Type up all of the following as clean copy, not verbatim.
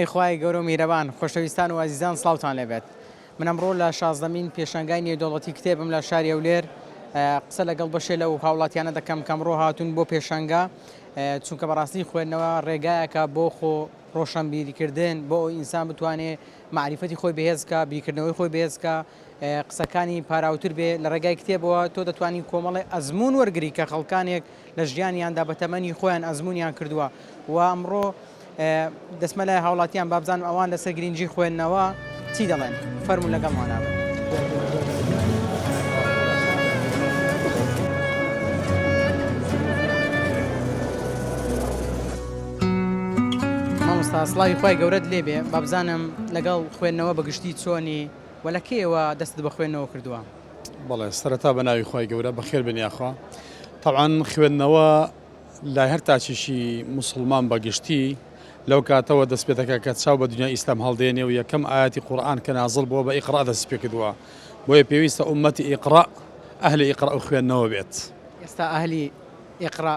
ناوی خوای گەورە و میهرەبان خۆشەویستان و ئازیزان سڵاوتان لێبێت من ئەمڕۆ لە شازدەمین پێشانگای نێودەوڵەتی کتێبم لە شاری هەولێر قسە لەگەڵ بەشێ لەو هاوڵاتیانە دەکەم کە ئەمڕۆ هاتوون بۆ پێشانگا چونکە بەڕاستی خوێندنەوە ڕێگایەکە بۆ خۆ ڕۆشنبیریکردن بۆ ئەو ئینسان بتوانێ مەعریفەتی خۆی بەهێز بکا بیرکردنەوەی خۆی بەهێز بکا قسەکانی پاراوتر بێ لە ڕێگای کتێبەوە تۆ دەتوانی کۆمەڵێ ئەزموون وەرگری کە خەڵکانێک لە ژیانیاندا بە تەمەنی خۆیان ئەزموونیان کردووە و ئەمڕۆ دەچمە لای هاوڵاتیان با بزانم ئەوان لەسەر گرنگی خوێندنەوە چی دەڵێن فەرموون لەگەڵمانە بن. مامۆستا سڵاوی خوای گەورەت لێبێ با بزانم لەگەڵ خوێندنەوە بە گشتی چۆنی و لە کەیەوە دەستت بە خوێندنەوە کردووە؟ بەڵێ سەرەتا بە ناوی خوای گەورە بەخێر بێن یاخوا تەبعەن خوێندنەوە لای هەر تاکێکی موسڵمان بە گشتی لەو کاتەوە دەست پێ دەکات کە چاو بە دنیای ئیسلام هەڵدێنێ و یەکەم ئایەتی قورئان کە نازڵ بووە بە ئیقرا دەستی پێ کردووە بۆیە پێویستە ئوممەتی ئیقرا ئەهلی ئیقرا و خوێندنەوە بێت. ئێستا ئەهلی ئیقرا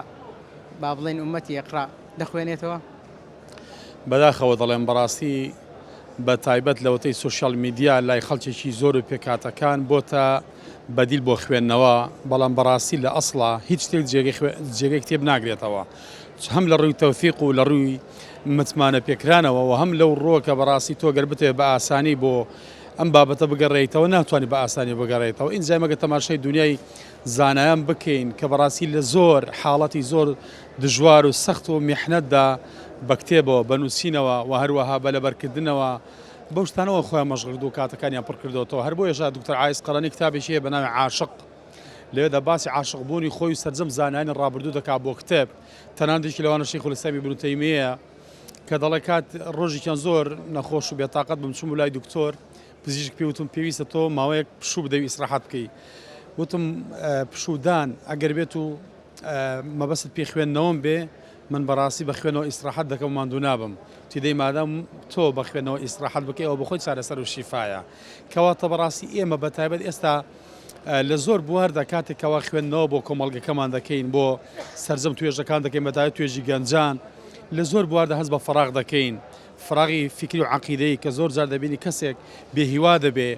با بڵێین ئوممەتی ئیقرا دەخوێنێتەوە؟ بەداخەوە دەڵێم بەڕاستی بە تایبەت لەوەتەی سۆشیال میدیا لای خەڵکێکی زۆر و پێکهاتەکان بۆتە بەدیل بۆ خوێندنەوە، بەڵام بەڕاستی لە ئەسڵا هیچ شتێک جێگەی کتێب ناگرێتەوە هەم لە ڕووی تەوثیق و لە ڕووی متمانە پێکرانەوە و هەم لەو ڕووە کە بەڕاستی تۆ گەر بتەوێت بە ئاسانی بۆ ئەم بابەتە بگەڕێیتەوە ناتوانانی بە ئاسانی بگەڕێیتەوە ئینجا مەگە تەماشای دنیای زانایان بکەین کە بەڕاستی لە زۆر حاڵەتی زۆر دژوار و سەخت و میحنەتدا بە کتێبەوە، بە نووسینەوە و هەروەها بە لەبەرکردنەوە بەو شتانەوە خۆیان مەشغڵ کردووە و کاتەکانیان پڕ کردۆتەوە. هەر بۆیەشە دکتۆر عایز قەرەنی کتابێکی هەیە بە ناوی عاشق. لەوێدا باسی عاشق بوونی خۆی و سەرجەم زانایانی ڕابردوو دەکات بۆ کتێب. تەنانەت یەکی لەوانە شەیخولئیسلام ئیبن تەیمیەیە کە دەڵێ کات ڕۆژێکیان زۆر نەخۆش و بێتاقەت بووم چووم بۆ لای دکتۆر، پزیشک پێی وتم پێویستە تۆ ماوەیەک پشوو بدەی و ئیسراحەت بکەی. وتم پشوودان ئەگەر بێت و مەبەستت پێی خوێندنەوەم بێ من بەڕاستی بە خوێنەوە ئیسراحەت دەکەم و ماندوو نابم وتی دەی مادام تۆ بە خوێندنەوە ئیسراحەت بکەی ئەوە بەخۆی چارەسەر و شیفایە کەواتە بەڕاستی ئێمە بە تایبەت ئێستا لە زۆر بواردا کاتێک کەوا خوێندنەوە بۆ کۆمەڵگەکەمان دەکەین بۆ سەرجەم توێژەکان دەکەین بە تایبەت توێژی گەنجان لە زۆر بواردا هەست بە فەراغ دەکەین فراغی فیکری و عەقیدەیی کە زۆر جار دەبینی کەسێک بێهیوا دەبێ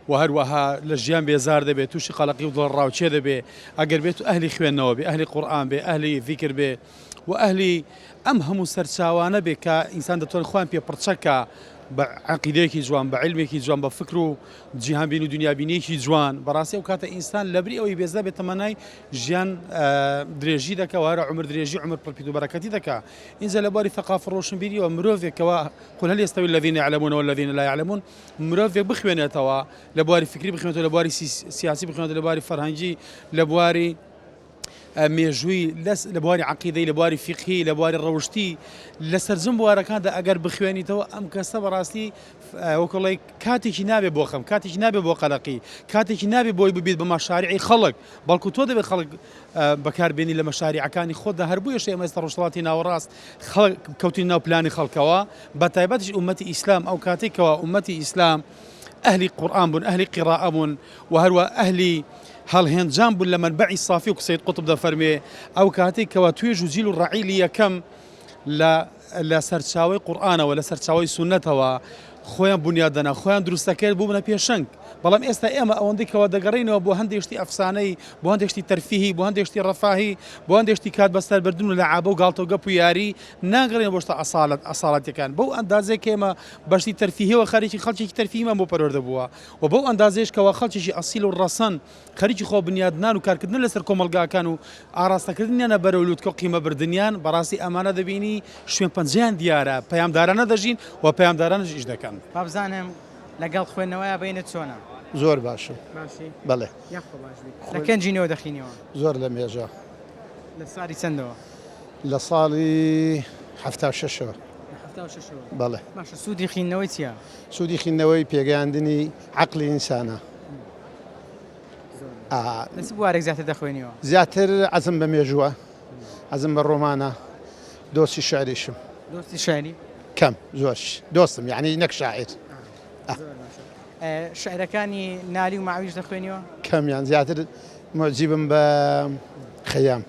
و هەروەها لە ژیان بێزار دەبێ تووشی قەلەقی و دڵەڕاوکێ دەبێ ئەگەر بێت و ئەهلی خوێندنەوە بێ ئەهلی قورئان بێ ئەهلی زیکر بێ و ئەهلی ئەم هەموو سەرچاوانە بێ کە ئینسان دەتوانێت خۆیان پێ پڕچەکە بە عەقیدەیەکی جوان بە عیلمێکی جوان بە فکر و جیهانبین و دنیابینیەکی جوان بەڕاستی ئەو کاتە ئینسان لەبری ئەوەی بێزار بێت تەمەنای ژیان درێژی دەکا و هەرە عومر درێژی عومر پڕ پیت و بەرەکەتی دەکا ئینجا لە بواری ثەقافە ڕۆشنبیریەوە مرۆڤێک کەوا قل هل يستوي الذين يعلمون والذين لا يعلمون مرۆڤێک بخوێنێتەوە لە بواری فکری بخوێنێتەوە لە بواری سیاسی بخوێنێتەوە لە بواری فەرهەنگی لە بواری مێژووی لە بواری عقیدەی لە بواری فیقهی لە بواری ڕەوشتی لە سەرجەم بوارەکاندا ئەگەر بخوێنیتەوە ئەم کەسە بەڕاستی وەکڵێ کاتێکی نابێ بۆ خەم کاتێکی نابێ بۆ قەلەقی کاتێکی نابێ بۆی ببیت بە مەشاریعی خەڵک بەڵکو تۆ دەبێت خەڵک بەکاربێنی لە مەشاریعەکانی خۆتدا هەر بۆیەش ئێمە ئێستا ڕۆژهەڵاتی ناوەڕاست خەڵک کەوتین ناو پلانی خەڵکەوە بە تایبەتیش ئومەتی ئیسلام ئەو کاتێک کەوا ئومەتی ئیسلام ئەهلی قورئان بوون ئەهلی قیڕائە بوون و هەروە ئەهلی هەڵهێنجان بوون لە مەنبەعی سافی و سەید قوتب دەفەرمێ ئەو کاتێک کەوا توێژ و جیل و ڕەعیلی یەکەم لە لە سەرچاوەی قورئانەوە، لە سەرچاوەی سوننەتەوە خۆیان بونیاد دەنا، خۆیان دروست دەکرد، بووبنە پێشەنگ. بەڵام ئێستا ئێمە ئەوەندەی کەوا دەگەڕێینەوە بۆ هەندێک شتی ئەفسانەی، بۆ هەندێک شتی تەرفیهی، بۆ هەندێک شتی ڕەفاهی، بۆ هەندێک شتی کات بەسەربردن و لەعابە و گاڵتە و گەپ و یاری، ناگەڕێینەوە بۆ شتە ئەساڵەت ئەساڵەتیەکان. بەو ئەندازەیە کە ئێمە بە شتی تەرفیهیەوە خەریکین، خەڵکێکی تەرفیهیمان بۆ پەروەردە بووە و بەو ئەندازەیەش کەوا خەڵکێکی ئەسیل و ڕەسەن خەریکی خۆ بنیادنان و کارکردنە لەسەر کۆمەڵگاکان و ئاڕاستەکردنیانە بەرەو لوتکە و قیمە بردنیان، بەڕاستی ئەمانە دەبینی شوێن پەنجەیان دیارە، پەیامدارانە دەژین و پەیامدارانەش ئیش دەکەن. وابزانم لەگەڵ خوێندنەوەیا بەینت چۆنە؟ زۆر باشم. باشی؟ بەڵێ. یاخوا باش بی. لە کەنجینەوە دەخینیەوە؟ زۆر لە مێژە. لە ساڵی چەندەوە؟ لە ساڵی 76ەوە. لە 76ەوە؟ بەڵێ. باشە سوودی خیندنەوەی چییە؟ سوودی خیندنەوەی پێگەیاندنی عەقڵی ئینسانە. لە چ بوارێک زیاتر دەخوێنیەوە؟ زیاتر عەزم بە مێژووە، عەزم بە ڕۆمانە، دۆستی شعریشم. دۆستی شعری؟ کەم زۆر دۆستم یعنی نەک شاعیر. شعرەکانی نالی و مەعویش دەخوێنیەوە؟ کەمیان زیاتر موعجیبم بە خەیام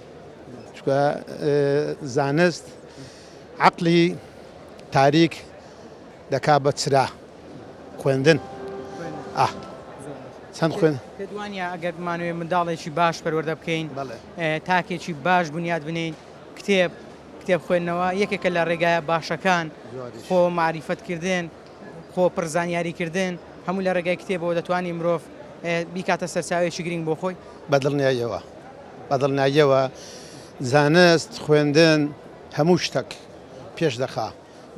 چونکە زانست عەقلی تاریک. دەکا بە چرا. خوێندن ئا چەند خوێن. پێت وانیە ئەگەر بمانەوێ منداڵێکی باش پەروەردە بکەین تاکێکی باش بنیات بنێین کتێب کتێب خوێندنەوە یەکێکە لە ڕێگایە باشەکان خۆ مەعریفەت کردن خۆ پڕ زانیاری کردن هەموو لە ڕێگای کتێبەوە دەتوانی مرۆڤ بیکاتە سەرچاوەیەکی گرنگ بۆ خۆی. بە دڵنیاییەوە بە دڵنیاییەوە زانست خوێندن هەموو شتەک پێش دەخا.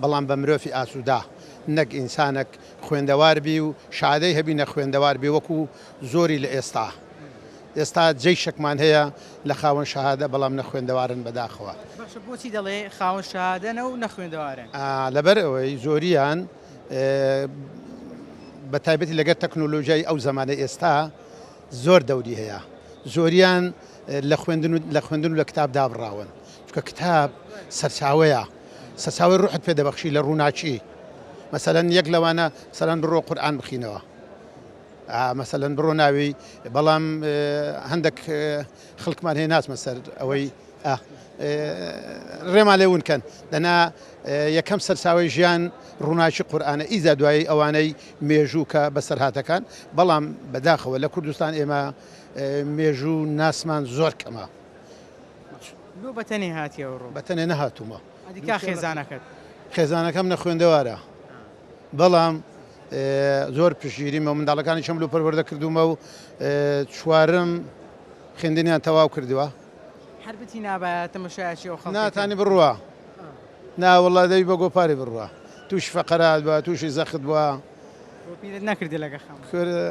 بەڵام بە مرۆفی ئاسوودە نەک ئینسانەک خوێندەوار بی و شەهادەی هەبی نەخوێندەوار بی وەکو زۆری لە ئێستا ئێستا جەیشەکمان هەیە لە خاوەن شەهادە بەڵام نەخوێندەوارن بەداخەوە. باشە بۆچی دەڵێ خاوەن شەهادەنە و نەخوێندەوارن؟ لەبەر ئەوەی زۆریان بە تایبەتی لەگەر تەکنۆلۆژیای ئەو زەمانەی ئێستا زۆر دەوری هەیە زۆریان لە خوێندن و لە خوێندن و لە کتاب دابڕاون چونکە کتاب سەرچاوەیە سەرچاوەی ڕوحت پێ دەبەخشی لە ڕووناکی مەسەلەن یەک لەوانە مەسەلەن بڕۆ قورئان بخینەوە مەسەلەن بڕۆ ناوی بەڵام هەندێک خەڵکمان هەیە ناچمە سەر ئەوەی ڕێمان لێ ون کەن دەنا یەکەم سەرچاوەی ژیان ڕووناکی قورئانە ئیجا دوایی ئەوانەی مێژوو کە بەسەرهاتەکان بەڵام بەداخەوە لە کوردستان ئێمە مێژوو ناسمان زۆر کەمە. لۆ بەتەنێ هاتیە ئەوڕۆ؟ بەتەنێ نەهاتوومە. ئەدی کا خێزانەکەت؟ خێزانەکەم نەخوێندەوارە بەڵام زۆر پشتگیریمە و منداڵەکانیشم لۆ پەروەردە کردوومە و چوارم خوێندنیان تەواو کردووە. هەر بچی نابایە تەمەشایەکی ئەو خەڵکەی کەن. ناتانی بڕوا نا وەڵا دەبی بە گۆپاری بڕوا تووشی فەقەرات بووە تووشی زەخت بووە. بۆ پیرت نەکردی لەگە خەم. کورە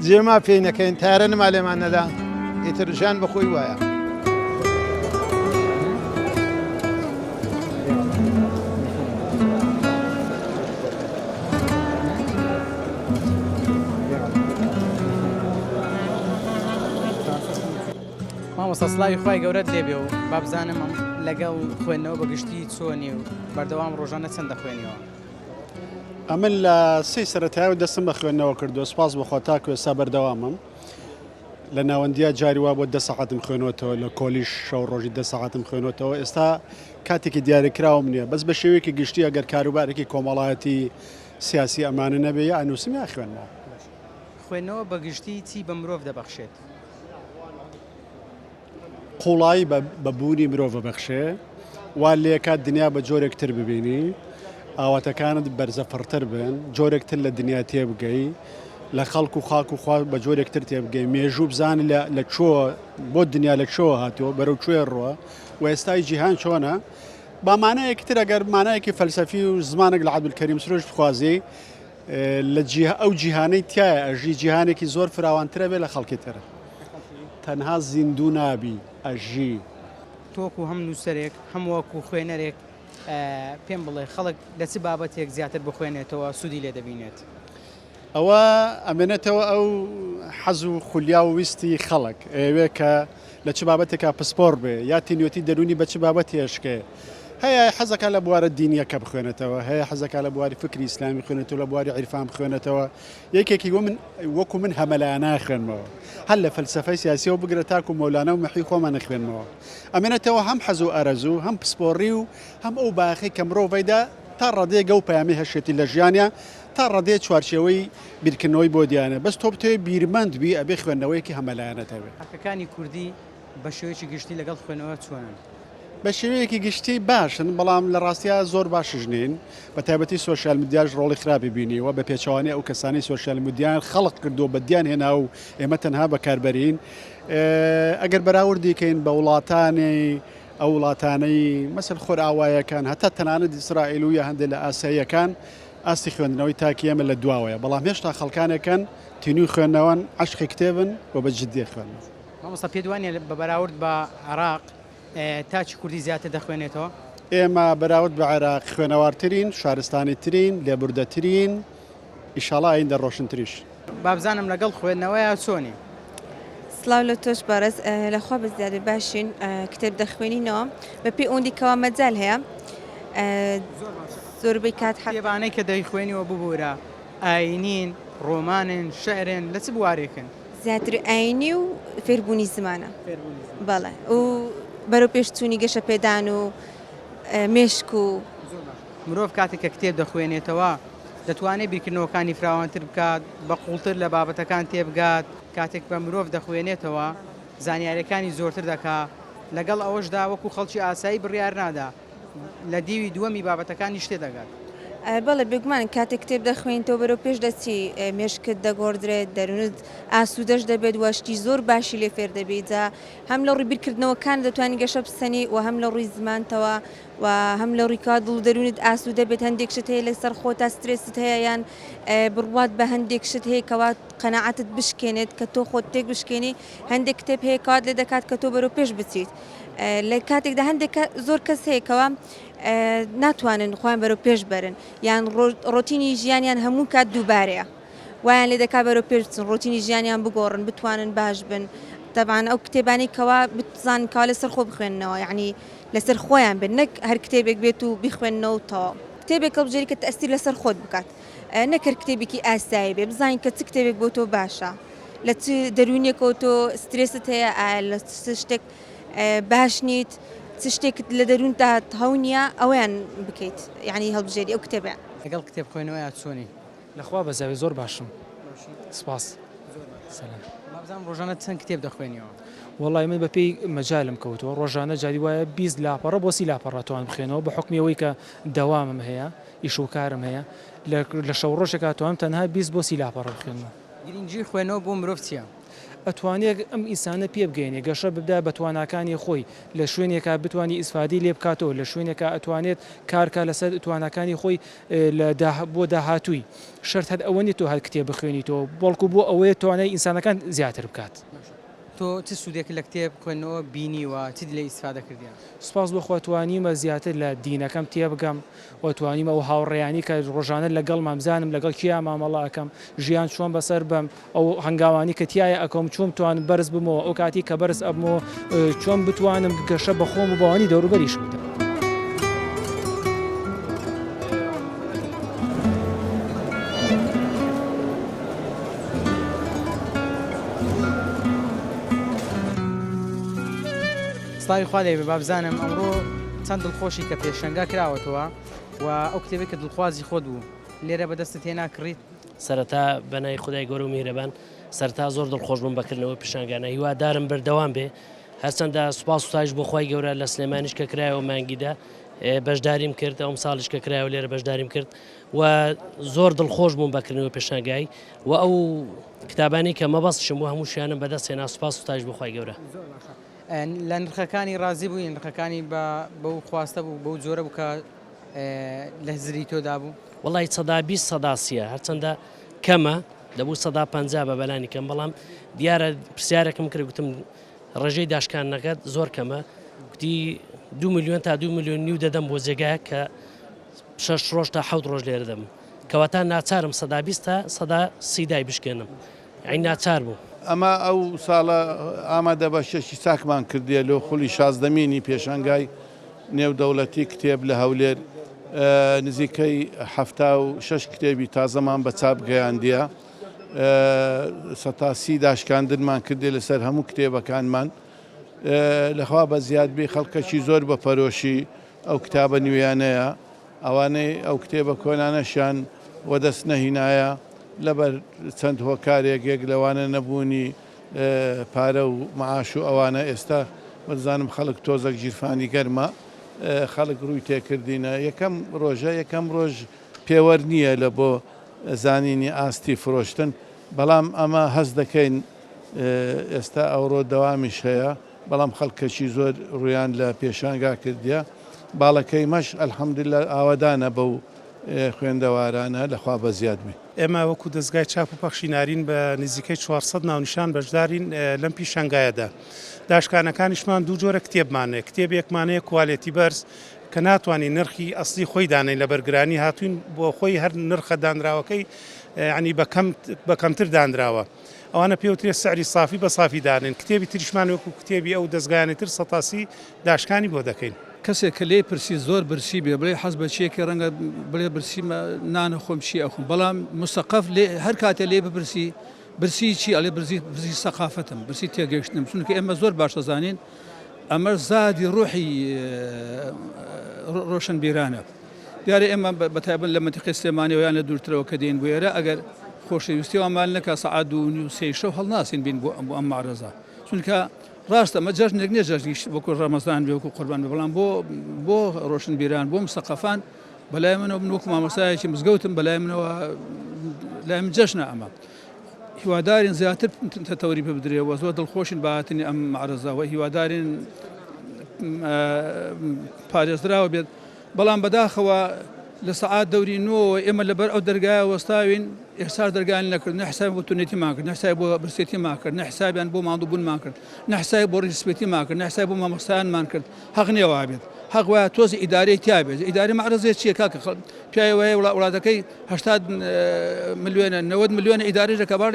جێما پێی نەکەین تارە نما لێمان نەدا ئیتر ژیان بە خۆی وایە. مامۆستا سڵاوی خوای گەورەت لێبێ و با بزانم لەگەڵ خوێندنەوە بە گشتی چۆنی و بەردەوام ڕۆژانە چەند دەخوێنیەوە؟ ئەمن لە سێی سەرەتایەوە دەستم بە خوێندنەوە کردووە سوپاس بۆ خوا تاکو ئێستا بەردەوامم لە ناوەندیا جاری وا بۆ دە سەعاتم خوێنوەتەوە لە کۆلیژ شەو ڕۆژی دە سەعاتم خوێنوەتەوە ئێستا کاتێکی دیاریکراوم نییە بەس بە شێوەیەکی گشتی ئەگەر کاروبارێکی کۆمەڵایەتی سیاسی ئەمانە نەبێ یا ئەنووسم یا خوێنمەوە. خوێندنەوە بە گشتی چی بە مرۆڤ دەبەخشێت؟ قوڵایی بە بوونی مرۆڤ ئەبەخشێ، وا لێکات دنیا بە جۆرێک تر ببینی، ئاواتەکانت بەرزەفڕتر بن، جۆرێک تر لە دنیا تێبگەی، لە خەڵک و خاک و خوا بە جۆرێک تر تێبگەی، مێژوو بزانی لە کوێوە بۆ دنیا لە کوێوە هاتووە، بەرەو کوێ ڕووە و ئێستای جیهان چۆنە. با مانایەکی تر ئەگەر مانایەکی فەلسەفی و زمانێک لە عەبدولکەریم سروش بخوازی، لە جیه ئەو جیهانەی تیایا ئەژی جیهانێکی زۆر فراوانترە بێ لە خەڵکی تر تەنها زیندوو نابی ئەژی. تۆ وەکو هەم نووسەرێک هەم وەکو خوێنەرێک پێم بڵێ خەڵک لە چ بابەتێک زیاتر بخوێنێتەوە سوودی لێ دەبینێت؟ ئەوە ئەمێنێتەوە ئەو حەز و خولیا و ویستی خەڵک ئەیەوێ کە لە چ بابەتێکا پسپۆڕ بێ یا تینوێتی دەروونی بە چ بابەتێ ئەشکێ هەیە حەزەکا لە بوارە دینیەکە بخوێنێتەوە هەیە حەزەکا لە بواری فکری ئیسلامی بخوێنێتەوە لە بواری عیرفان بخوێنێتەوە یەکێکی وە من وەکو من هەمەلایەنە ئەخوێنمەوە هەر لە فەلسەفەی سیاسیەوە بگرە تاکو مەولانا و مەحوی خۆمان ئەخوێنمەوە ئەمێنێتەوە هەم حەز و ئارەزوو هەم پسپۆڕی و هەم ئەو بایەخەی کە مرۆڤەیدا تا ڕادەیەک ئەو پەیامەی هەشێتی لە ژیانیا تا ڕادەیەک چوارچێوەی بیرکردنەوەی بۆ دیانە بەس تۆ بتەوێ بیرمەند بی ئەبێ خوێندنەوەیەکی هەمەلایەنەت هەبێ. تاکەکانی کوردی بە شێوەیەکی گشتی لەگەڵ خوێندنەوە چۆنن؟ بە شێوەیەکی گشتی باشن، بەڵام لە ڕاستیا زۆر باشیش نین، بە تایبەتی سۆشیال میدیاش ڕۆڵی خراپی بینیوە، بە پێچەوانەی ئەو کەسانەی سۆشیال میدیایان خەڵق کردووە بەدیان هێناوە و ئێمە تەنها بەکاربەرین. ئەگەر بەراوردی کەین بە وڵاتانی ئەو وڵاتانەی مەسەل خۆرئاوایەکان هەتا تەنانەت ئیسرائیل و یا هەندێک لە ئاسیاییەکان ئاستی خوێندنەوەی تاکی ئێمە لە دواوەیە، بەڵام هێشتا خەڵکانێک هەن تینووی خوێندنەوەن، عەشقی کتێبن و بە جددی ئەخوێننەوە. مامۆستا پێت وانیە بە بەراورد بە عێراق تاکی کوردی زیاتر دەخوێنێتەوە؟ ئێمە بەراورد بە عێراق خوێنەوارترین، شارستانیترین، لێبوردەترین، ئیشاڵا ئایندە ڕۆشنتریش. بابزانم لەگەڵ خوێندنەوەیا چۆنی؟ سڵاو لە تۆش بەڕێز لەخوا بەزیادە باشین کتێب دەخوێنینەوە بە پێی ئەوەندی کەوا مەجال هەیە زۆربەی کات حەق. کتێبانەی کە دەیخوێنیەوە ببورە ئاینین، ڕۆمانن، شعرن، لە چ بوارێکن؟ زیاتر ئاینی و فێربوونی زمانە بەڵێ و بەرەو پێشچوونی گەشەپێدان و مێشک و. مرۆڤ کاتێک کە کتێب دەخوێنێتەوە دەتوانێت بیرکردنەوەکانی فراوانتر بکات، بە قووڵتر لە بابەتەکان تێبگات، کاتێک بە مرۆڤ دەخوێنێتەوە زانیاریەکانی زۆرتر دەکا، لەگەڵ ئەوەشدا وەکو خەڵکی ئاسایی بڕیار نادا، لە دیوی دووەمی بابەتەکانیش تێدەگات. بەڵێ بێگومان کاتێک کتێب دەخوێنیتەوە بەرەو پێش دەچی، مێشکت دەگۆڕدرێت، دەروونت ئاسوودەش دەبێت و شتی زۆر باشی لێ فێر دەبی، جا هەم لە ڕووی بیرکردنەوەکانت دەتوانی گەشە بسەنی و هەم لە ڕووی زمانتەوە و هەم لە ڕووی کە دڵ و دەروونت ئاسوودە بێت هەندێک شت هەیە لەسەر خۆتا سترێست هەیە یان بڕوات بە هەندێک شت هەیە کەوا قەناعەتت بشکێنێت کە تۆ خۆت تێک بشکێنی هەندێک کتێب هەیە کەوات لێ دەکات کە تۆ بەرەو پێش بچیت لە کاتێکدا هەندێک زۆر کەس هەیە کەوا ناتوانن خۆیان بەرەو پێش بەرن یان ڕۆتینی ژیانیان هەموو کات دووبارەیە وایان لێ دەکات بەرەو پێش بچن ڕۆتینی ژیانیان بگۆڕن بتوانن باش بن تەبان ئەو کتێبانی کەوا بتزان کەوا لەسەر خۆ بخوێننەوە یعنی لەسەر خۆیان بێت نەک هەر کتێبێک بێت و بیخوێننەوە و تەواو. کتێبێک هەڵبژێری کە تەئسیر لەسەر خۆت بکات نەک هەر کتێبێکی ئاسایی بێ بزانین کە چ کتێبێک بۆ تۆ باشە لە چ دەروونیەکەوە تۆ سترێست هەیە ئایا لە چ شتێک باش نیت چ شتێکت لە دەروونتا هەو نییە ئەویان بکەیت یعنی هەڵبژێری ئەو کتێبیان. لەگەڵ کتێب خوێنەوەیا چۆنی؟ لەخوا بەزیاوی زۆر باشم سپاس سەلام. با بزانم ڕۆژانە چەند کتێب دەخوێنیەوە؟ وەڵای من بەپێی مەجالم کەوتووە ڕۆژانە جاری وایە 20 لاپەڕە بۆ سی لاپەڕە توان بخوێنەوە بە حوکمی ئەوەی کە دەوامم هەیە ئیش و کارم هەیە لە شەو ڕۆژێکا توانم تەنها 20 بۆ سی لاپەڕە بخوێنمەوە. گرینگی خوێندنەوە بۆ مرۆڤ چییە؟ ئەتوانێ ئەم ئینسانە پێ بگەیەنێ گەشە بدا بە تواناکانی خۆی لە شوێنێکا بتوانی ئیسفادەی لێ بکاتەوە لە شوێنێکا ئەتوانێت کارکا لەسەر تواناکانی خۆی لە بۆ داهاتووی شەرت هەر ئەوە نیە تۆ هەر کتێب بخوێنیتەوە بەڵکو بۆ ئەوەیە توانای ئینسانەکان زیاتر بکات. تۆ چ سوودێکت لە کتێب خوێندنەوە بینیوە چیت لێ ئیستفادە کردیە؟ سوپاس بۆ خوا توانیومە زیاتر لە دینەکەم تێبگەم و توانیومە ئەو هاوڕێیانی کە ڕۆژانە لەگەڵمان بزانم لەگەڵ کێیا مامەڵە ئەکەم ژیان چۆن بەسەر بەم ئەو هەنگاوانی کە تیایا ئەکەوم چۆن بتوانم بەرز بمەوە ئەو کاتی کە بەرز ئەبمەوە چۆن بتوانم گەشە بە خۆم و بەوانی دەوروبەریشم بدەم. سڵاوی خوا لێبێ با بزانم ئەمڕۆ چەند دڵخۆشی کە پێشەنگا کراوەتەوە و ئەو کتێبەی کە دڵخوازی خۆت بوو لێرە بەدەستت هێنا کڕیت؟ سەرەتا بەناوی خودای گەورە و میهرەبان سەرەتا زۆر دڵخۆش بووم بە کردنەوەی پیشانگانە هیوادارم بەردەوام بێ هەرچەندە سوپاس و ستایش بۆ خوای گەورە لە سلێمانیش کە کرایەوە مانگیدا بەشداریم کرد ئەوم ساڵیش کە کرایەوە لێرە بەشداریم کرد و زۆر دڵخۆش بووم بە کردنەوەی پێشانگای و ئەو کتابانی کە مەبەستشم بۆ هەمووشیانم بەدەست هێنا سوپاس و ستایش بۆ خوای گەورە. لە نرخەکانی ڕازی بووی نرخەکانی بە بەو خواستە بوو بەو جۆرە بوو کە لە هزری تۆدا بوو؟ وەڵی سەدا 20 سەدا سیە هەرچەندە کەمە دەبوو سەدا 50 بە بەلانی کەم بەڵام دیارە پرسیارێکم کرد گوتم ڕێژەی داشکاندنەکەت زۆر کەمە گوتی دو میلیۆن تا دو میلیۆن نیو دەدەم بۆ جێگایەک کە شەش ڕۆژ تا حەوت ڕۆژ لێرە دەبم کەواتە ناچارم سەدا 20 تا سەدا سی دای بشکێنم یانی ناچار بووم. ئەمە ئەو ساڵە ئامادەباشیەکی چاکمان کردیە لۆ خولی شازدەمینی پێشانگای نێودەوڵەتی کتێب لە هەولێر نزیکەی 76 کتێبی تازەمان بە چاپ گەیاندیە سەتا سی داشکاندنمان کردێ لەسەر هەموو کتێبەکانمان لەخوا بە زیاد بێ خەڵکەکی زۆر بە پەرۆشی ئەو کتابە نوێیانەیە ئەوانەی ئەو کتێبە کۆنانەشیان وەدەست نەهینایە لەبەر چەند هۆکارێک یەک لەوانە نەبوونی پارە و معاش و ئەوانە ئێستا وەدەزانم خەڵک تۆزەک ژیرفانی گەرمە خەڵک ڕووی تێکردینە یەکەم ڕۆژە یەکەم ڕۆژ پێوەر نییە لە بۆ زانینی ئاستی فرۆشتن بەڵام ئەمە هەست دەکەین ئێستا ئەوڕۆ دەوامیش هەیە بەڵام خەڵکەکی زۆر ڕوویان لە پێشانگا کردیە باڵەکەی مەش الحمدللە ئاوەدانە بەو خوێندەوارانە لەخوا بەزیاد بی. ئێمە وەکو دەزگای چاپ و پەخشی نارین بە نزیکەی 400 ناونیشان بەشدارین لەم پیشانگایەدا. داشکانەکانیشمان دوو جۆرە کتێبمان هەیە، کتێبێکمان هەیە کوالێتی بەرز کە ناتوانین نرخی ئەسڵی خۆی دانێین لەبەر گرانی هاتووین بۆ خۆی هەر نرخە دانراوەکەی یانی بە کەم بە کەمتر دانراوە. ئەوانە پێوترێ سعری سافی بە سافی دانێن کتێبی تریشمان وەکو کتێبی ئەو دەزگایانی تر سەتاسی داشکانی بۆ دەکەین. کەسێک کە لێی پرسی زۆر برسی بێ بڵێ حەز بە چیەکەی ڕەنگە بڵێ برسیمە نان ئەخۆم چی ئەخۆم بەڵام مسەقەف لێ هەر کاتێ لێی بپرسی برسی چی ئەڵێ برسی برسی سەقافەتم برسی تێگەیشتنم چونکە ئێمە زۆر باش دەزانین ئەمە زادی ڕۆحی ڕۆشنبیرانە. دیارە ئێمە بە تایبەت لە مەنتیقەی سلێمانیەوە یان لە دوورترەوە کە دێین بۆ ئێرە ئەگەر خۆشەویستی وامان نەکا سەعات دوو و نیو سێی شەو هەڵناسین بین بۆ ئەم مەعرەزە چونکە ڕاستە ئەمە جەژنێک نییە جەژنی وەکو ڕەمەزان بێ وەکو قوربان بێ بەڵام بۆ بۆ ڕۆشنبیران بۆ مسەقەفان بەلای منەوە من وەکو مامۆستایەکی مزگەوتم بەلای منەوە لای من جەژنە ئەمە هیوادارین زیاتر تەوری پێ بدرێ و زۆر دڵخۆشین بە هاتنی ئەم مەعرەزە و هیوادارین پارێزراوە بێت بەڵام بەداخەوە لە سەعات دەوری نۆوە ئێمە لەبەر ئەو دەرگایە وەستاوین ئێستاش دەرگایان نەکرد نە حسابیان بۆ تونێتیمان کرد نە حسابی بۆ برسێتیمان کرد نە حسابیان بۆ ماندووبوونمان کرد نە حسابی بۆ ڕیشسپێتیمان کرد نە حسابی بۆ مامۆستایانمان کرد هەق نییە وا بێت هەق وایە تۆزی ئیدارەی تیا بێت ئیدارەی مەعرەزێ چییە کاکە خەڵ پیاوی وایە وڵاتەکەی 80 ملیۆنە 90 ملیۆنە ئیدارەش دەکا باڵ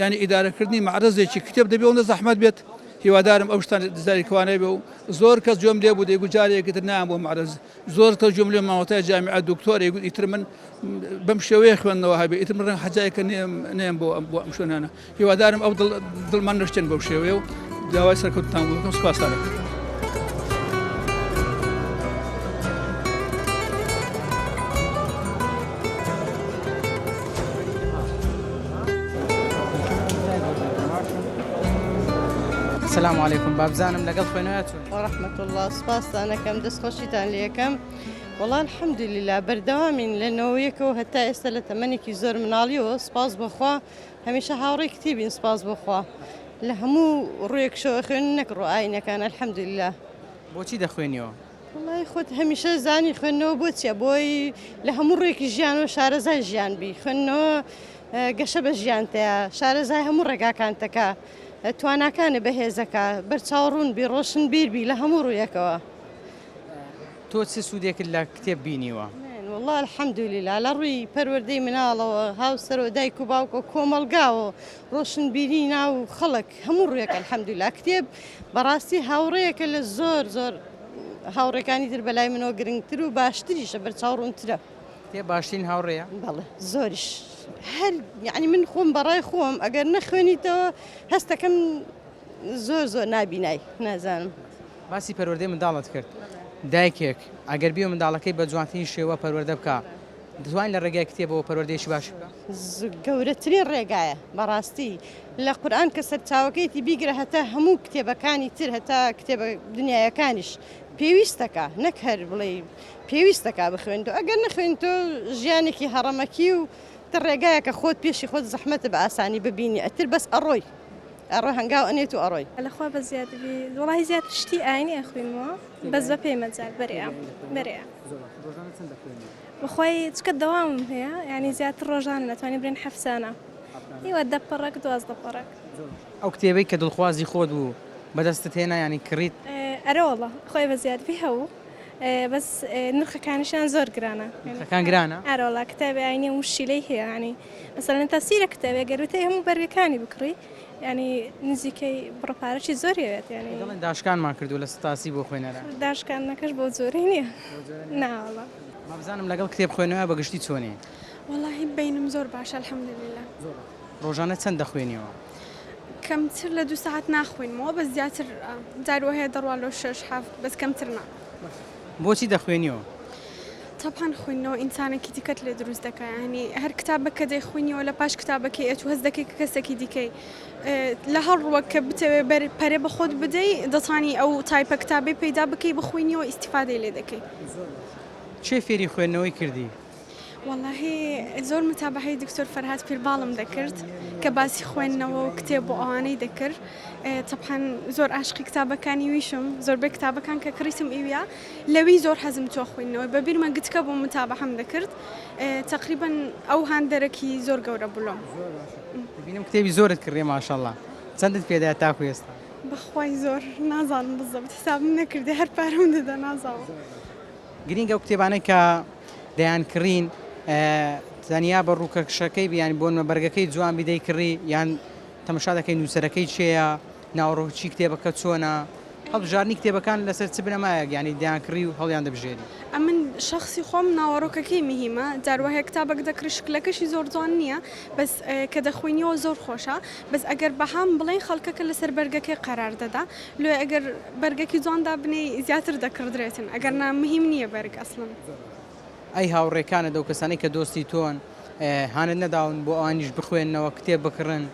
یعنی ئیدارەکردنی مەعرەزێکی کتێب دەبێ ئەوەندە زەحمەت بێت هیوادارم ئەو شتانە دزاری کەوانە بێ و زۆر کەس گوێم لێ بوو دەیگوت جارێکی تر نایەم بۆ مەعرەز زۆر کەس گوێم لێ مامۆستای جامیعە دکتۆر ئەیگوت ئیتر من بەم شێوەیە خوێندنەوە هەبێ ئیتر من ڕەنگ حەجایەکە نێم بۆ ئەم بۆ ئەم شوێنانە هیوادارم ئەو دڵ دڵمان نەشتێن بەو شێوەیە و داوای سەرکەوتنتان بۆ دەکەم سوپاستان دەکەم. سلام علیکم بابزانم لەگەڵ خوێنەوە چۆن ورحمة الله سپاستان ئەکەم دەستخۆشیتان لێکەم وەڵا الحمدلله بەردەوامین لە نەوەیەکەوە هەتا ئێستا لە تەمەنێکی زۆر مناڵیەوە سپاس بۆخوا هەمیشە هاوڕێی کتێبین سپاس بۆخوا لە هەموو ڕوویەکشەوە خوێن نەک ڕوو ئاینەکان الحمدلله بۆچی دەخوێنیەوە؟ وەڵای خۆت هەمیشە زانی خوێندنەوە بۆ چیە بۆی لە هەموو ڕوویەکی ژیانەوە شارەزای ژیان بی خوێندنەوە گەشە بە ژیانتەیە شارەزای هەموو ڕێگاکانتەکە تواناکانە بەهێزەکە بەرچاوڕوون بی ڕۆشنبیر بی لە هەموو ڕوویەکەوە. تۆ چ سوودێکت لە کتێب بینیوە؟ من وەڵا الحمدللە لە ڕووی پەروەردەی مناڵەوە هاوسەرەوە دایک و باوکەوە کۆمەڵگاوە ڕۆشنبیری ناو خەڵک هەموو ڕوویەک الحمدللە کتێب بەڕاستی هاوڕێیەکە لە زۆر زۆر هاوڕێکانی تر بەلای منەوە گرنگتر و باشتریشە بەرچاو ڕوونترە. کتێب باشترین هاوڕێیە؟ بەڵێ زۆریش هەر یعنی من خۆم بەڕای خۆم ئەگەر نەخوێنیتەوە هەستەکەم زۆر زۆر نابینای نازانم. باسی پەروەردەی منداڵت کرد دایکێک ئەگەر بیەوێ منداڵەکەی بە جوانترین شێوە پەروەردە بکا دەتوانێت لە ڕێگای کتێبەوە پەروەردەیەکی باشی بکا؟ گەورەترین ڕێگایە بەڕاستی لە قورئان کە سەرچاوەکەیەتی بیگرە هەتا هەموو کتێبەکانی تر هەتا کتێبە دنیایەکانیش پێویستەکە نەک هەر بڵێی پێویستەکە بخوێنیتەوە ئەگەر نەخوێنیتەوە ژیانێکی هەڕەمەکی و تر ڕێگایەکە خۆت پێشی خۆت زەحمەتە بە ئاسانی ببینی ئەتر بەس ئەڕۆی ئەڕۆی هەنگاو ئەنێت و ئەڕۆی. لەخوا بەزیاد بی وەڵاهی زیاتر شتی ئاینی ئەخوینمەوە بەس بە پێی مەجال بەرێ بەرێ بەخوای چکە دەوامم هەیە یعنی زیاتر ڕۆژانە نەتوانین برێن حەفسانە ئیوە دە پەڕەک 12 پەڕەک. ئەو کتێبەی کە دڵخوازی خۆت بوو بەدەستت هێنا یانی کڕیت؟ ئەرەوەڵا خۆی بەزیاد بی هەبوو بەس نرخەکانیشیان زۆر گرانە. نرخەکان گرانە؟ ئەرەوەڵا کتابی ئاینی و مشکیلەی هەیە یانی مەسەلەن تا سیرە کتابێ گەر بتەوێ هەموو بەرگەکانی بکڕی یانی نزیکەی بڕە پارەکی زۆری ئەوێت یانی. دەڵێن داشکانمان کردووە لە ستاسی بۆ خوێنەران. داشکاندنەکەش بەو جۆرەی نییە ناوەڵا. با بزانم لەگەڵ کتێب خوێندنەوە بە گشتی چۆنی؟ وەڵاهی بەینم زۆر باشە الحمدللە. زۆر باشە. ڕۆژانە چەند دەخوێنیەوە؟ کەمتر لە دوو سەعات ناخوێنمەوە بەس زیاتر جار وەهەیە دەڕوا لۆ شەش حەفت بەس کەمتر نا. بۆچی دەخوێنیەوە؟ تەبعەن خوێندنەوە ئینسانێکی دیکەت لێ دروست دەکا یانی هەر کتابەک کە دەیخوێنیەوە لە پاش کتابەکەی ئەتوو هەست دەکەی کە کەسێکی دیکەی لە هەر ڕووەک کە بتەوێ بەر پەرە بە خۆت بدەی دەتانی ئەو تایپە کتابەی پەیدا بکەی بخوێنیەوە ئیستیفادەی لێ دەکەی. کێ فێری خوێندنەوەی کردی؟ وەڵاهی زۆر متابەعەی دکتۆر فەرهاد پیرباڵم دەکرد کە باسی خوێندنەوە و کتێب و ئەوانەی دەکرد تەبعەن زۆر عاشقی کتابەکانی ویشم زۆربەی کتابەکان کە کڕیتم ئیویە لەوی زۆر حەزم چوە خوێندنەوەی بە بیرمە گچکە بووم متابەعەم دەکرد تەقریبەن ئەو هاندەرەکی زۆر گەورە بوو لۆم. دەبینم کتێبی زۆرت کڕیە ماشاءاللە چەندت پێدایە تاکو ئێستا؟ بەخوای زۆر نازانم بزەبت حسابم نەکردێ هەر پارەم دەدا نازانم. گرینگە ئەو کتێبانەی کە دەیانکڕین تەنیا بە ڕووکەشەکەی بی یانی بۆنمە بەرگەکەی جوان بی دەیکڕی یان تەمەشا دەکەی نووسەرەکەی کێیە ناوەڕۆکی کتێبەکە چۆنە هەڵبژاردنی کتێبەکان لەسەر چ بنەمایەک یانی دەیانکڕی و هەڵیان دەبژێری؟ ئەمن شەخسی خۆم ناوەڕۆکەکەی مهیمە جار وایە کتابەک دەکڕی شکلەکەشی زۆر جوان نییە بەس کە دەخوینیەوە زۆر خۆشە بەس ئەگەر بەهام بڵێین خەڵکەکە لەسەر بەرگەکەی قەرار دەدا لۆیە ئەگەر بەرگەکی جوان دابنێی زیاتر دەکڕدرێتن ئەگەر نا مهیم نییە بەرگ ئەسڵەن. ئەی هاوڕێکانت ئەو کەسانەی کە دۆستی تۆن هانت نەداون بۆ ئەوانیش بخوێننەوە کتێب بکڕن؟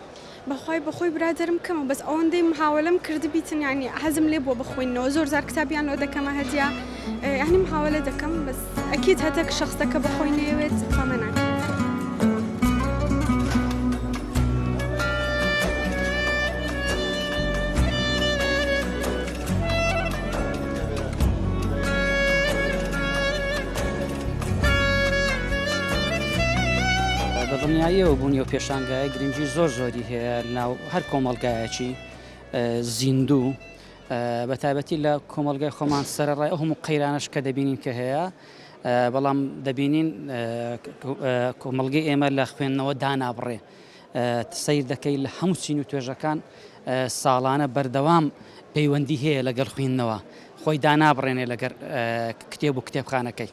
بەخوای بەخۆی برادەرم کەمە بەس ئەوەندەی محاوەلەم کردبیتن یانی حەزم لێ بووە بخوێننەوە زۆر جار کتابیان لۆ دەکەمە هەدیە یانی محاوەلە دەکەم بەس ئەکید هەتەک شەخسەکە بەخۆی نەیەوێت فامە ناکرێت. بە دڵنیاییەوە بوونی ئەو پێشانگایە گرنگی زۆر زۆری هەیە لەناو هەر کۆمەڵگایەکی زیندوو بە تایبەتی لە کۆمەڵگای خۆمان سەرەڕای ئەو هەموو قەیرانەش کە دەبینین کە هەیە بەڵام دەبینین کۆمەڵگەی ئێمە لە خوێندنەوە دانابڕێ سەیر دەکەی لە هەموو چین و توێژەکان ساڵانە بەردەوام پەیوەندی هەیە لەگەڵ خوێندنەوە خۆی دانابڕێنێ لەگەر کتێب و کتێبخانەکەی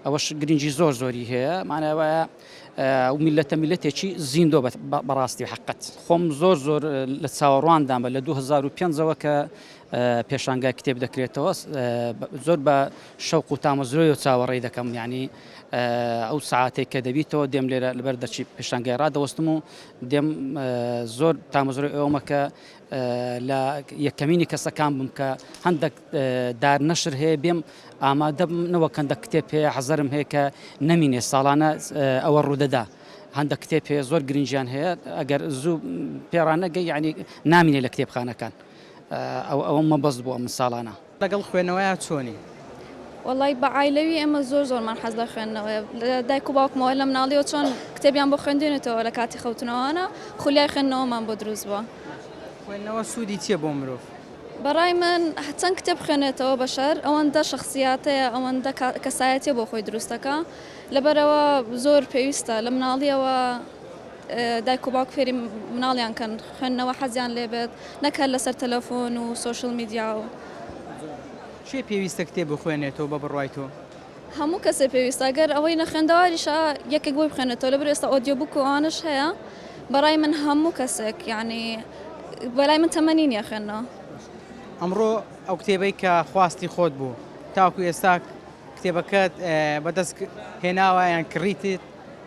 ئەوەش گرنگی زۆر زۆری هەیە مانای وایە ئەو میلەتە میلەتێکی زیندۆ بەڕاستی حقت خۆم زۆر زۆر لە چاوەڕواندام بە لە 2005ەوە کە پێشانگای کتێب دەکرێتەوە زۆر بە شەوق و تامەزرۆی و چاوەڕێی دەکەم ینی ئەو سعاتێک کە دەبیتەوە دێم لێرە لەبەر دەرچی پێشانگای ڕادەوەستم و دێم زۆر تامەزرۆی ئەومە کە لە یەکەمینی کەسەکان بم کە هەندێک دار نەشر هەیە بێم ئامادە بم نەوەک هەندێک کتێب هەیە حەزەرم هەیە کە نەمینێ ساڵانە ئەوە ڕوودەدا هەندێک کتێب هەیە زۆر گرنگیان هەیە ئەگەر زوو پێڕانەگەی یعنی نامینێ لە کتێبخانەکان ئەو ئەوە مەبەست بوو ئەم ساڵانە. لەگەڵ خوێنەوەیا چۆنی؟ وەڵای بە عایلەوی ئێمە زۆر زۆرمان حەز لە خوێندنەوەیە لە دایک و باوکمەوە لە مناڵیەوە چۆن کتێبیان بۆ خوێندوینەتەوە لە کاتی خەوتنەوەە خولیای خوێندنەوەمان بۆ دروست بووە. خوێندنەوە سوودی چییە بۆ مرۆڤ؟ بەڕای من چەند کتێب بخوێنێتەوە بەشەر ئەوەندە شەخسیاتەیە ئەوەندە کەسایەتیە بۆ خۆی دروست دەکا لەبەرئەوە زۆر پێویستە لە مناڵیەوە دایک و باوک فێری مناڵیان کەن خوێندنەوە حەزیان لێ بێت نەک هەر لەسەر تەلەفۆن و سۆشیال میدیا و. کێ پێویستە کتێب بخوێنێتەوە بە بڕوای تۆ؟ هەموو کەسێ پێویستە گەر ئەوەی نەخوێندەواریشە یەکێک بۆی بخوێنێتەوە لەبەر ئێستا audio book و ئەوانەش هەیە بەڕای من هەموو کەسێک یانی بەلای من تەمەنی نییە خوێندنەوە. ئەمڕۆ ئەو کتێبەی کە خواستی خۆت بوو تاوەکو ئێستا کتێبەکەت بەدەست هێناوە یان کڕیتت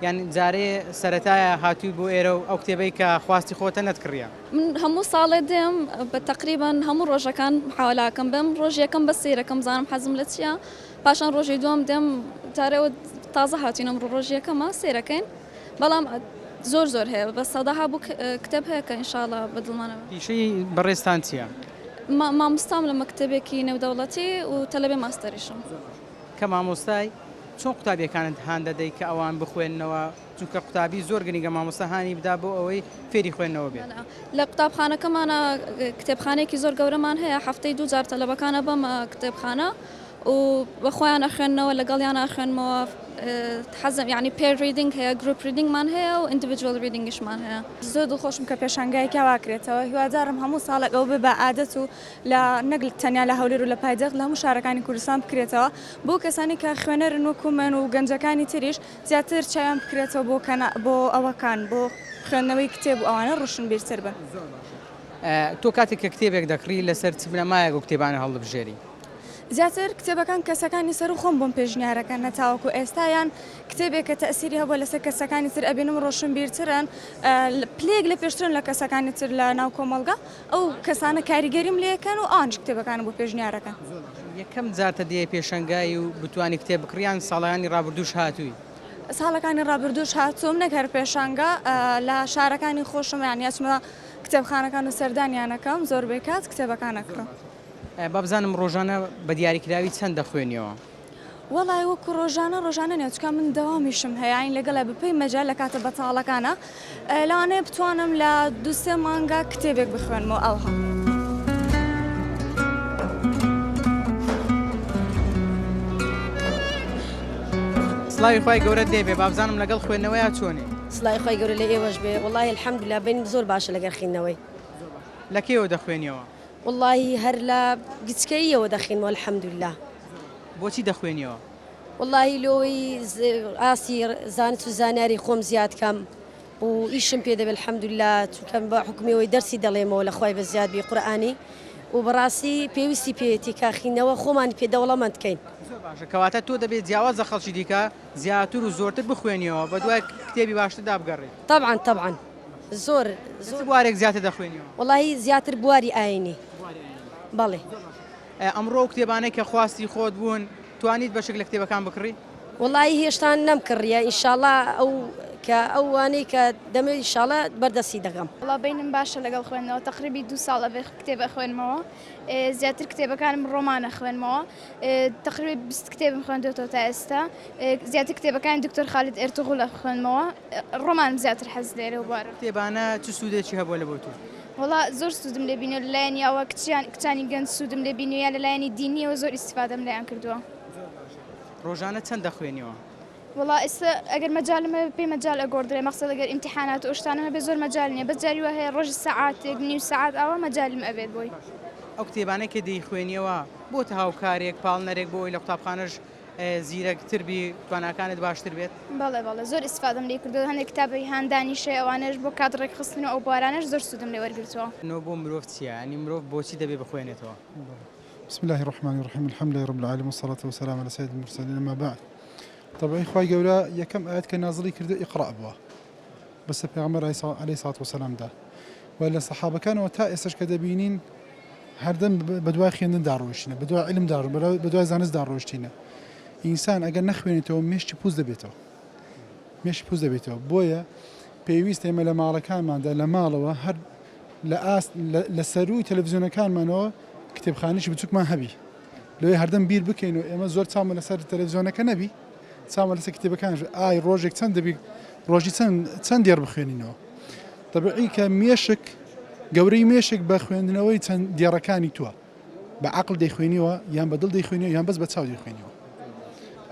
یان جارێ سەرەتایە هاتووی بۆ ئێرە و ئەو کتێبەی کە خواستی خۆتە نەتکڕیە؟ من هەموو ساڵێ دێم بە تەقریبەن هەموو ڕۆژەکان محاوەلە ئەکەم بێم ڕۆژی یەکەم بەس سەیرەکەم بزانم حەزم لە چییە پاشان ڕۆژی دووەم دێم جارێ ئەوە تازە هاتوین ئەمڕۆ ڕۆژی یەکەمە سەیرەکەین بەڵام زۆر زۆر هەیە بە سەدەها بوو کتێب هەیە کە ئینشاڵا بە دڵمانە. پیشەی بەڕێزتان چییە؟ مامۆستام لە مەکتەبێکی نێودەوڵەتی و تەلەبەی ماستەریشم. کە مامۆستای چۆن قوتابیەکانت هان دەدەی کە ئەوان بخوێننەوە چونکە قوتابی زۆر گرنگە مامۆستا هانی بدا بۆ ئەوەی فێری خوێندنەوە بێت. لە قوتابخانەکەمانا کتێبخانەیەکی زۆر گەورەمان هەیە هەفتەی دوو جار تەلەبەکان ئەبەمە کتێبخانە و بە خۆیان ئەخوێننەوە لەگەڵیان ئەخوێنمەوە حەزم یانی pair reading هەیە group reading مان هەیە و individual reading یشمان هەیە. زۆر دڵخۆشم کە پێشانگایەکی وا کرێتەوە هیوادارم هەموو ساڵێک ئەوە بێ بە عادەت و لە نەک تەنیا لە هەولێر و لە پایتەخت لە هەموو شارەکانی کوردستان بکرێتەوە بۆ کەسانی کە خوێنەرن وەکو من و گەنجەکانی تریش زیاتر چاویان بکرێتەوە بۆ کەنا بۆ ئەوەکان بۆ خوێندنەوەی کتێب و ئەوانە ڕۆشنبیرتر بن. زۆر باشە تۆ کاتێک کە کتێبێک دەکڕی لەسەر چ بنەمایەک ئەو کتێبانە هەڵدەبژێری؟ زیاتر کتێبەکان کەسەکانی سەروو خۆم بۆم پێشنیارەکەن هەتاوەکو ئێستا یان کتێبێک کە تەئسیری هەبووە لەسەر کەسەکانی تر ئەبینم ڕۆشنبیرترن پلەیەک لە پێشترن لە کەسەکانی تر لە ناو کۆمەڵگا ئەو کەسانە کاریگەریم لێکەن و ئەوانیش کتێبەکانم بۆ پێشنیارەکەن. یەکەم جارتە دێیە پێشەنگای و بتوانی کتێب بکڕی یان ساڵانی ڕابردووش هاتووی؟ ساڵەکانی ڕابردووش هاتووم نەک هەر پێشانگا لە شارەکانی خۆشم یانی ئەچمە کتێبخانەکان و سەردانیان ئەکەم زۆربەی کات کتێبەکان ئەکڕم. با بزانم ڕۆژانە بە دیاریکراوی چەند دەخوێنیەوە؟ وەڵای وەکو ڕۆژانە ڕۆژانە نیە چونکە من دەوامیشم هەیە یانی لەگەڵە بەپێی مەجال لە کاتە بەتاڵەکانە لەوانەیە بتوانم لە دوو سێ مانگا کتێبێک بخوێنمەوە ئەوها. سڵاوی خوای گەورەت لێ بێ بابزانم لەگەڵ خوێندنەوەیا چۆنی؟ سڵاوی خوای گەورە لە ئێوەش بێ وەڵاهی الحمدللە بەینم زۆر باشە لەگەر خیندنەوەی. لە کەیەوە دەخوێنیەوە؟ وەڵاهی هەر لە گچکەییەوە دەخینمەوە الحمدللە. بۆچی دەخوێنیەوە؟ وەڵاهی لۆی ئاستی زانست و زانیاری خۆم زیاد کەم و ئیشم پێ دەبێ الحمدللە چونکە بە حوکمی ئەوەی دەرسی دەڵێمەوە لە خوای بەزیاد بی قورئانی. و بەڕاستی پێویستی پێیەتی کە خینەوە خۆمانی پێ دەوڵەمەند کەین. زۆر باشە کەواتە تۆ دەبێت جیاواز لە خەڵکی دیکە زیاتر و زۆرتر بخوێنیەوە بەدوای کتێبی باشتردا بگەڕێی. تەبعەن تەبعەن زۆر لە چ بوارێک زیاتر دەخوێنیەوە؟ وەڵاهی زیاتر بواری ئاینی. بەڵێ. ئەمڕۆ ئەو کتێبانەی کە خواستی خۆت بوون توانیت بەشێک لە کتێبەکان بکڕی؟ وەڵایی هێشتا نەمکڕیە ئینشاڵا ئەو کە ئەو وانەی کە دەمەوێت ئینشاڵا بەردەستی دەکەم. وەڵا بەینم باشە لەگەڵ خوێندنەوە تەقریبی دوو ساڵ ئەبێ کتێب ئەخوێنمەوە زیاتر کتێبەکانم ڕۆمان ئەخوێنمەوە تەقریبی 20 کتێبم خوێندوێتەوە تا ئێستا زیاتر کتێبەکانی دکتۆر خالید ئێرتوغول ئەخوێنمەوە ڕۆمانم زیاتر حەز لێ لەو بوارە. کتێبانە چ سوودێکی هەبووە لە بۆ تۆ؟ وەڵا زۆر سوودم لێ بینیوە لە لایەنی ئەوە کچیان کچانی گەنج سوودم لێ بینیوە یا لە لایەنی دینیەوە زۆر ئیستیفادەم لێیان کردووە. ڕۆژانە چەند دەخوێنیەوە؟ وەڵا ئێستا ئەگەر مەجالم هەبێ پێی مەجال ئەگۆڕدرێ مەقسەد ئەگەر ئیمتیحانات و ئەو شتانەم هەبێ زۆر مەجال نییە بەس جاری وا هەیە ڕۆژی سەعاتێک نیو سەعات ئاوا مەجالم ئەبێت بۆی. ئەو کتێبانەی کە دەیخوێنیەوە بۆتە هاوکارێک پاڵنەرێک بۆ ئەوەی لە قوتابخانەش زیرەکتر بی تواناکانت باشتر بێت؟ بەڵێ بەڵێ زۆر ئیستفادەم لێی کردووە هەندێک کتابی هاندانیش هەیە ئەوانەش بۆ کات ڕێکخستن و ئەو بوارانەش زۆر سوودم لێ وەرگرتووە. نۆ بۆ مرۆڤ چییە؟ یانی مرۆڤ بۆچی دەبێ بخوێنێتەوە؟ بسم اللە الرحمن الرحیم الحمد للە رب العالمین والصلاة والسلام علی سید المرسلین اما بعد طبعی خوای گەورە یەکەم ئایەت کە نازڵی کردو اقرا بووە بەسەر پێغەمبەر علیه الصلاة والسلام دا و لە سەحابەکانەوە تا ئێستاش کە دەبینین هەردەم بەدوای خوێندندا ڕۆیشتینە بەدوای علمدا بەدوای زانستدا ڕۆیشتینە ئینسان ئەگەر نەخوێنێتەوە مێشکی پوز دەبێتەوە مێشکی پوز دەبێتەوە بۆیە پێویست ئێمە لە ماڵەکانماندا لە ماڵەوە هەر لە ئاست لە سەرووی تەلەڤزیۆنەکانمانەوە کتێبخانێکی بچووکمان هەبی لەوێ هەردەم بیر بکەین و ئێمە زۆر چاومە لەسەر تەلەڤزیۆنەکە نەبی چاومە لەسەر کتێبەکان ئای ڕۆژێک چەند دەبی ڕۆژی چەند چەند دێڕ بخوێنینەوە تەبعی کە مێشک گەورەی مێشک بە خوێندنەوەی چەند دێڕەکانی تۆ بە عقل دەیخوێنیەوە یان بە دڵ دەیخوێنیەوە یان بەس بە چاو دەیخوێنیەوە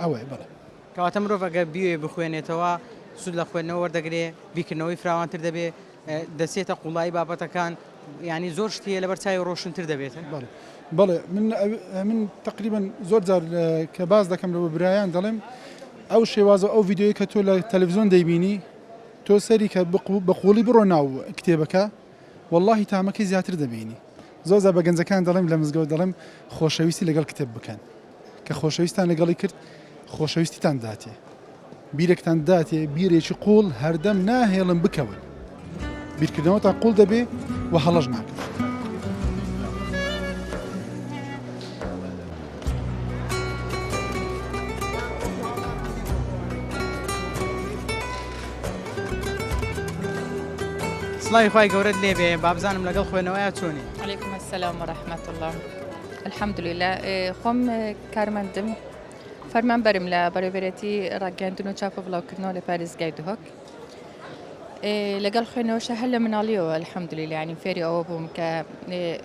ئەوەیە بەڵێ. کەواتە مرۆڤ ئەگەر بیەوێ بخوێنێتەوە سوود لە خوێندنەوە وەردەگرێ، بیرکردنەوەی فراوانتر دەبێ، دەچێتە قوڵایی بابەتەکان، یانی زۆر شت هەیە لەبەر چاوی ڕۆشنتر دەبێتن. بەڵێ بەڵێ من من تەقریبەن زۆر جار کە باس دەکەم لە بۆ برایان دەڵێم ئەو شێوازە ئەو ڤیدیۆیە کە تۆ لە تەلەڤزیۆن دەیبینی تۆ سەری کە بە قوڵی بڕۆ ناو کتێبەکە وەڵاهی تامەکەی زیاتر دەبینی زۆر جار بە گەنجەکان دەڵێم لە مزگەوت دەڵێم خۆشەویستی لەگەڵ کتێب بکەن کە خۆشەویستان لەگەڵی کرد خۆشەویستیتان داتێ بیرێکتان داتێ بیرێکی قوڵ هەردەم ناهێڵن بکەون بیرکردنەوەتان قوڵ دەبێ و هەڵەش ناکەن. سڵاوی خوای گەورەت لێبێ بابزانم لەگەڵ خوێنەوەیا چۆنی؟ علیکم السلام و رحمة الله الحمدلله خۆم کارمەندم فەرمانبەرم لە بەڕێوەبەرێتی ڕاگەیاندن و چاپ و بڵاوکردنەوە لە پارێزگای دهۆک لەگەڵ خوێنەوەشە هەر لە مناڵیەوە الحمدلله یعنی فێری ئەوە بووم کە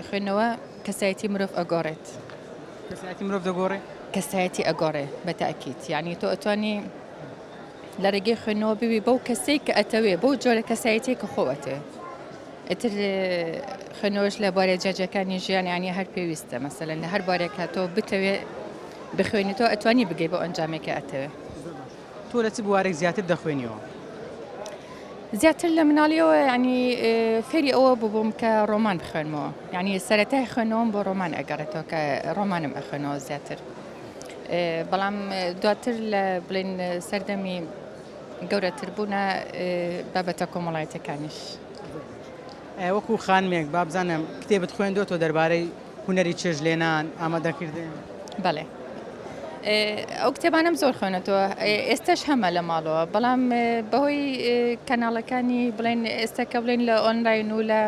خوێندنەوە کەسایەتی مرۆڤ ئەگۆڕێت کەسایەتی مرۆڤ دەگۆڕێ کەسایەتی ئەگۆڕێ بە تاکیت یعنی تۆ ئەتوانی لە ڕێگەی خوێندنەوە ببی بەو کەسەی کە ئەتەوێ بەو جۆرە کەسایەتی کە خۆ ئەتێ ئیتر خوێندنەوەش لە بوارە جیاجیاکانی ژیان یانی هەر پێویستە مەسەلەن لە هەر بوارێک کە تۆ بتەوێ بخوێنیتەوە ئەتوانی بگەی بەو ئەنجامێک کە ئەتەوێ. تۆ لە چ بوارێک زیاتر دەخوێنیەوە؟ زیاتر لە مناڵیەوە ینی فێری ئەوە ببووم کە ڕۆمان بخوێنمەوە یعنی سەرەتای خوێنەوەم بۆ ڕۆمان ئەگەڕێتەوە کە ڕۆمانم ئەخوێنەوە زیاتر بەڵام دواتر لە بڵێن سەردەمی گەورەتر بوونە بابەتە کۆمەڵایەتەکانیش. وەکو خانمێک با بزانم کتێبت خوێندۆتەوە دەربارەی هونەری چێژ لێنان ئامادەکردن؟ بەڵێ ئەو کتێبانم زۆر خوێنێتەوە ئێستش هەمە لە ماڵەوە بەڵام بەهۆی کەناڵەکانی بڵێن ئێستا کە بڵێن لە ئۆنلاین و لە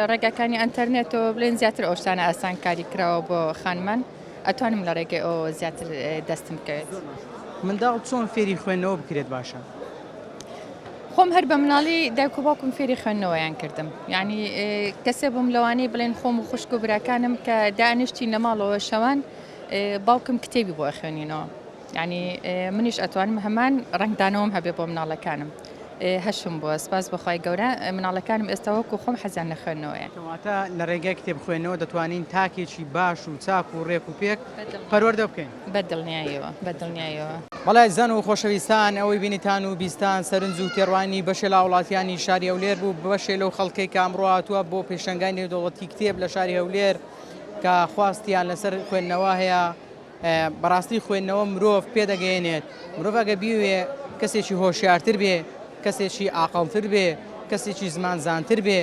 ڕێگاکانی ئەتەرنێتەوە بڵێن زیاتر ئەوشتانە ئاسانکاری کراوە بۆ خانمان ئەتوانم لە ڕێگەی ئەوەوە زیاتر دەستم بکەوێت. منداڵ چۆن فێری خوێندنەوە بکرێت باشە؟ خۆم هەر بە مناڵی دایک و باوکم فێری خوێندنەوەیان کردم یعنی کەسێ بووم لەوانەیە بڵێن خۆم و خوشک و براکانم کە دانیشتین لە ماڵەوە شەوان باوکم کتێبی بۆ ئەخوێنینەوە یعنی منیش ئەتوانم هەمان ڕەنگدانەوەم هەبێ بۆ مناڵەکانم. هەشم بووە سپاس بۆ خوای گەورە مناڵەکانم ئێستا وەکو خۆم حەزیان لە خوێندنەوەیە. کەواتە لە ڕێگای کتێب خوێندنەوە دەتوانین تاکێکی باش و چاک و ڕێک و پێک پەروەردە بکەین. بە دڵنیاییەوە بە دڵنیاییەوە. بەڵێ ئازیزان و خۆشەویستان ئەوەی بینیتان و بیستان سەرنج و تێڕوانینی بەشێ لە هاوڵاتیانی شاری هەولێر بوو بەشێ لەو خەڵکەی کە ئەمڕۆ هاتووە بۆ پێشەنگای نێودەوڵەتی کتێب لە شاری هەولێر کە خواستیان لەسەر خوێندنەوە هەیە بەڕاستی خوێندنەوە مرۆڤ پێدەگەیەنێت، مرۆڤ ئەگەر بیەوێ کەسێکی هۆشیارتر بێ، کەسێکی ئاقڵتر بێ، کەسێکی زمانزانتر بێ،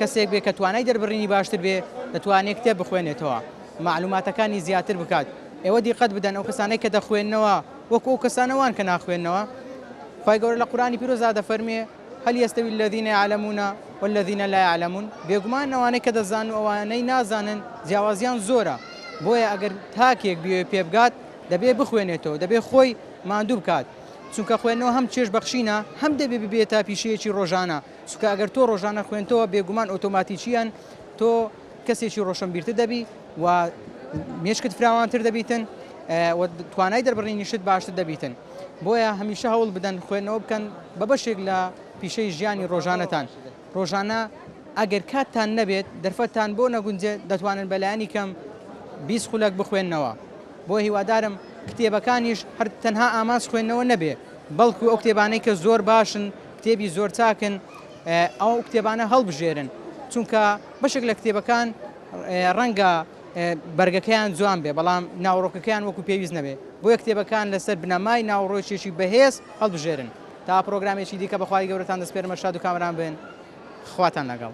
کەسێک بێ کە توانای دەربڕینی باشتر بێ، دەتوانێ کتێب بخوێنێتەوە، مەعلوماتەکانی زیاتر بکات. ئێوە دیقەت بدەن ئەو کەسانەی کە دەخوێننەوە وەکو ئەو کەسانە وان کە ناخوێننەوە. خوای گەورە لە قورئانی پیرۆزدا دەفەرموێ، هل یستوی الذین یعلمون والذین لا یعلمون، بێگومان ئەوانەی کە دەزانن و ئەوانەی نازانن جیاوازیان زۆرە، بۆیە ئەگەر تاکێک بیەوێت پێبگات دەبێت بخوێنێتەوە، دەبێت خۆی ماندوو بکات، چونکە خوێندنەوە هەم چێژ بەخشینە هەم دەبێت ببێتە پیشەیەکی ڕۆژانە، چونکە ئەگەر تۆ ڕۆژانە خوێندتەوە بێگومان ئۆتۆماتیکییەن تۆ کەسێکی ڕۆشنبیرتر دەبی و مێشکت فراوانتر دەبیتن و توانای دەربڕینیشت باشتر دەبیتن. بۆیە هەمیشە هەوڵ بدەن خوێندنەوە بکەن بە بەشێک لە پیشەی ژیانی ڕۆژانەتان. ڕۆژانە ئەگەر کاتتان نەبێت، دەرفەتتان بۆ نەگونجێت، دەتوانن بەلایەنی کەم 20 خولەک بخوێننەوە. بۆیە هیوادارم کتێبەکانیش هەر تەنها ئامانج خوێندنەوە نەبێ، بەڵکو ئەو کتێبانەی کە زۆر باشن، کتێبی زۆر چاکن، ئەو کتێبانە هەڵبژێرن. چونکە بەشێک لە کتێبەکان ڕەنگە بەرگەکەیان جوان بێ بەڵام ناوەڕۆکەکەیان وەکو پێویست نەبێ بۆیە کتێبەکان لەسەر بنەمای ناوەڕۆکێکی بەهێز هەڵبژێرن تا پرۆگرامێکی دیکە بەخوای گەورەتان دەسپێرمە شاد و کامەران بن خواتان لەگەڵ.